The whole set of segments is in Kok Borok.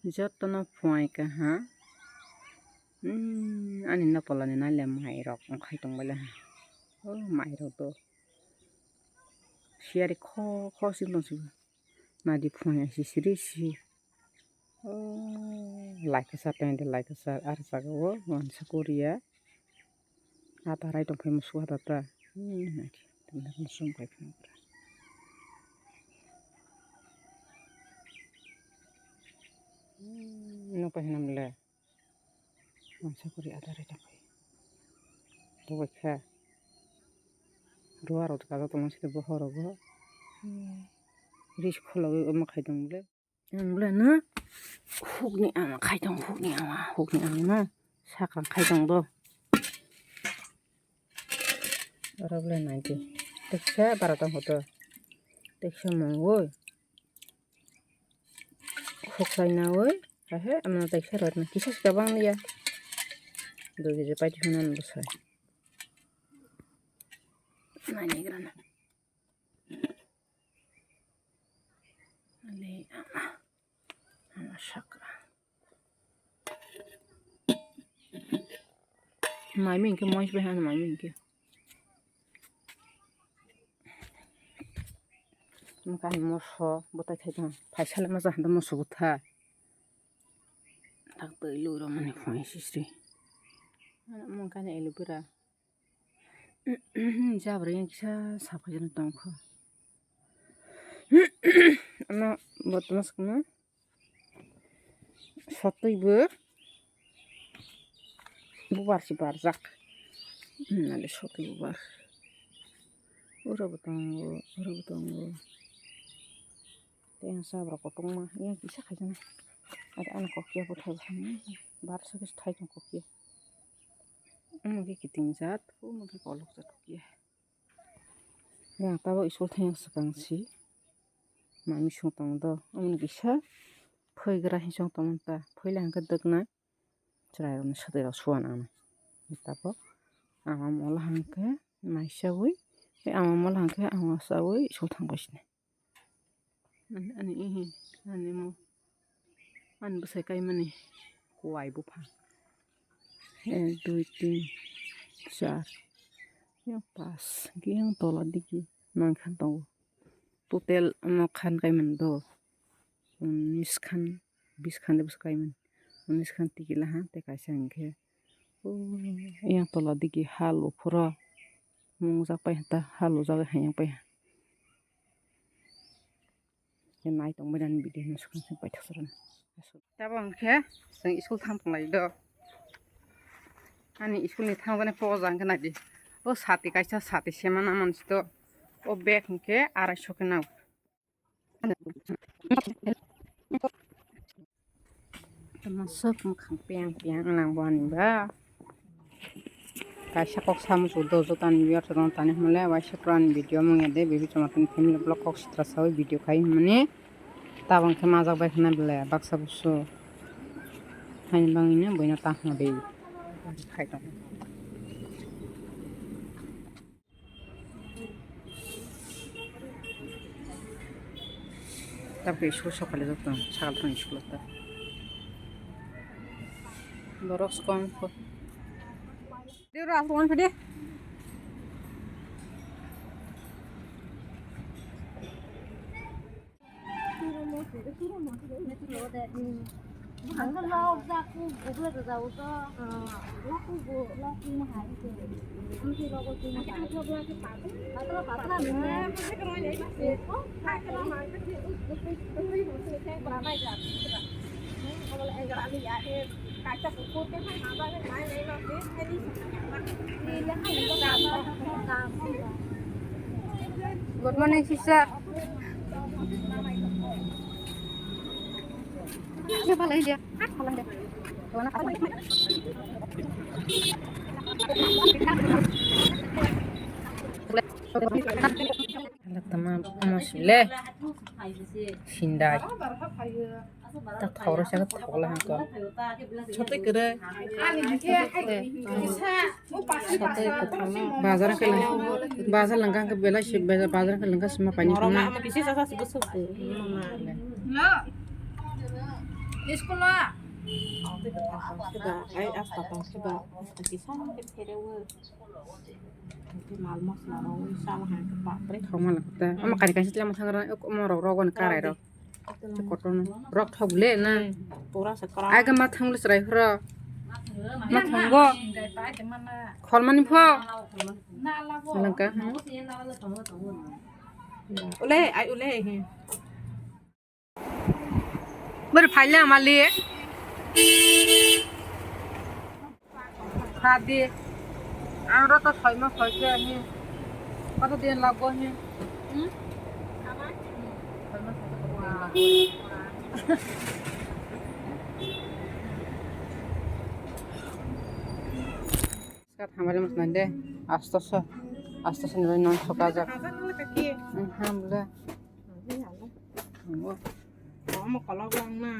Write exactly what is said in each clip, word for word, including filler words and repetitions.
Jotono phuai kaha. Hmm, ani nopolani naile mairok wngkhai tongbaile ha. O mairok do. Siyari kho kho si tongsibo. Nadi phuai si siri si. O lai kwchar tongde lai kwchar ar jaga o wansa koria. Ata rai tong phai musu ata ta. Hmm, naki. Tunda musu kai phai. Hmm, no pa hinam le. Mansa kuri ata rai tong phai. To bai kha. Ruwa rot ka to tong sida bo horo go. Hmm. Ris kholo go ma khai tong le. Ang bole no hukni ama khai tong, hukni ama, hukni ama no sakang khai tong do. Oro bole nai di. Teksa bara tong hoto. Teksa mongoi. Huk sai na oi. Ahe, ama teksa rot na. Kisa sika bang ya. Dui kg pai thuna no sai. Nai ni grana. Ani ama, ama saka. Mai ming ke mois bai han mai ming ke. Mukha ni moso botai thai thang. Phaisa le moso han moso butha. Tak twi lu ro mani phone sisri. Mukha ni aloe vera. Jabra yang kisa saphai jani tongkho. Ano botmas kama. Sotwi bo. Bubar si barjak. Nale sotwi bubar. Ura bo tongo, ura bo tongo. Tei ang sabra kotorma yang kisa khaijana. Ada anak kokia bo thai thani. Bar sa kis thai tong kokia. Omo khe kiting jat, omo khe kolok jat kokia. Yang tabo school thang swkang si. Mami sung tong do. Omo ni kisa. Phoi gra hin sung tong ta. Phoi la hangke dwkna. Chwrairokni swtwi rok suana ang. Tabuk ama mola hangkhe naisawi, tei ama mola hangkhe ama sawi school thangbai sini. Ani, ani, ihi, ani mo, ani bwsai kaimani kuwai buphang. Ek, dui, tin, char, yang pas, yang tola digi nangkhan tongo. Total ano khan kaimani do, unis khan. Bis khan de bwswk kaimani. Unis khan tikila ha tei kaisa hinkhe. O, yang tola digi hal uphuro. Mungjak pai ha ta, hal ujagwi hayang pai ha. Khe nai tongbai nani video no swkang swkang paithak swrwng. Tabuk hinkhe chwng school thang tonglai do. Ani school ni thangjaknai poja hinkhe naidi. O sati kaisa sati semana mansi do. O bag hinkhe arai so khe nang. Tamo swk mwkhang piyang piyang nang bo ani ba. Kaisa kok samu su do jotani biyor tong tani hwnle waisa pura ani video mung ya de bibi chuma tini family vlog kok sitra sawi video khai hwnmani tabang khe majak bai khna bele baksa busu haini bangwi no buino tamo de khai tong. Tabukhe school sokphaijak tong, sakal phano school ta. Borok swkang kho. Dero, aphuru wan phede. Good morning, sister. Halak tama ama sile sindai. Ta thoro sa thok la hangko. Chotoi kere. Chotoi kotha. Bazar ke lang. Bazar langkang ke bela si bazar ke langkang sima pani kona. Kisi sa sa si besok. Lo. School o. Tongkhe ba, ai asta tongkhe ba, asta kisa khe pherewo. Tei mal mosla rok wi chao hai khe bapre. Thok mala kota. Omo kari kaisa tila mwthang rok, omo rok rogo ni karai rok. Kotor no. Rok thok le na. Pura se kara. Ai ga ma thang le chwrai phro. Ma thang go. Khol mani pho. Nang ka. Ule, ai ule he. Bwrwi phai le mali. Hadi. Ang ro to soi ma soi se ani. Koto din lagbo he. Hmm? Soi ma soi se koto din lagbo. Skat hamari mas nande. Astoso. Astoso nilai non sokajak. Hazar nang le kaki. Hmm, ham le. Omo kolok lang na.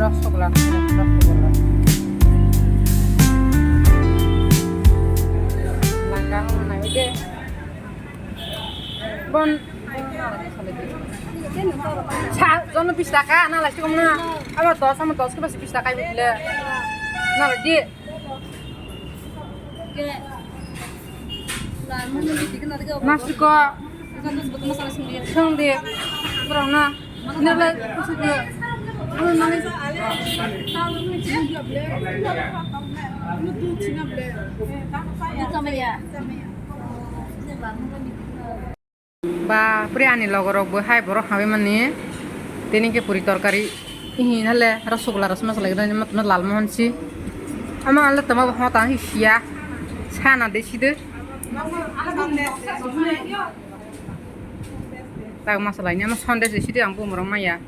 Rosogla, rosogla. Langka nai de. Bon. Sa, jono bis taka, na lasik kom na. Abo dos, amo dos ke basi bis taka ibu le. Na lagi. Nasi ko. Song di. Berang na. Ini le, kusuk le. Anu nani. Sama ya. Bapre, ani logorok bo hai borok hamwi mani. Tini khe puri torkari. Ihi nale rosogla rosma salai gana matma lal mohon si. Ama ale tama bo hota hi sia. Sana de si de. Tak masalai ni ama sondes de si de ang bumrok maya.